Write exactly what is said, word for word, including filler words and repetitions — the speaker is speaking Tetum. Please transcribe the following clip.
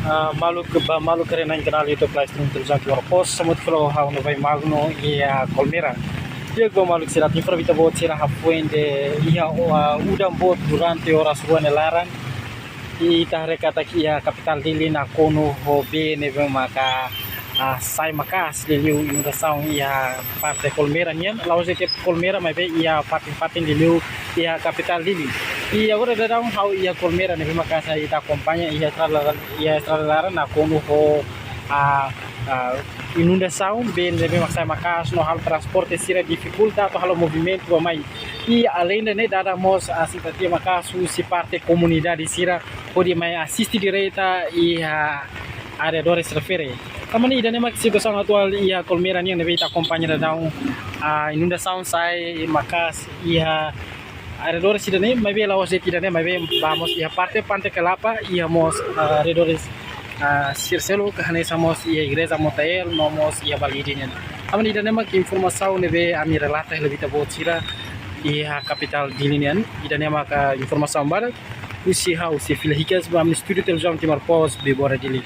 Ah, maluk, ba maluk rona iha kanál YouTube Live Stream Televizaun Timor Post, hamutuk ho ha'u Novai Magno iha Colmera. Di'ak, ba maluk sira, atu informa ita-boot sira hafoin de'it iha, ah, udan boot durante oras rua nia laran. Ita haree katak iha kapitál Dili nakonu ho bee ne'ebé maka, ah, sai maka'as liuliu inundasaun iha parte Colmera nian, la'ós de'it Colmera maibé iha parte-parte liuliu iha kapitál Dili. I agora daudaun ha'u iha Colmera ne'ebé maka ita akompaña iha estrada, iha estrada laran nakonu ho, ah, ah, inundasaun, bee ne'ebé maka sai maka'as no halo transporte sira difikulta atu halo movimentu ba mai. I alende ne'e dada mós, ah, simpatia maka'as husi parte komunidade sira hodi mai asiste direta iha arredores refere. Tanba ne'e ida-ne'e mak situasaun atuál iha Colmera nian ne'ebé ita akompaña daudaun, ah, inundasaun sai maka'as iha arredores ida-ne'e, maibé la'ós de'it ida-ne'e, maibé ba mós iha parte Pante Kalapa, iha mós, ah, arredores, ah, sira seluk, hanesan mós iha Igreja Motael, no mós iha Balide nian. Tanba ne'e ida-ne'e mak informasaun ne'ebé ami relata hela ba ita-boot sira iha kapitál Dili nian. Ida-ne'e maka informasaun badak husi ha'u, husi fila hikas ba ami estúdiu Televizaun Timor Post, Bebora Dili.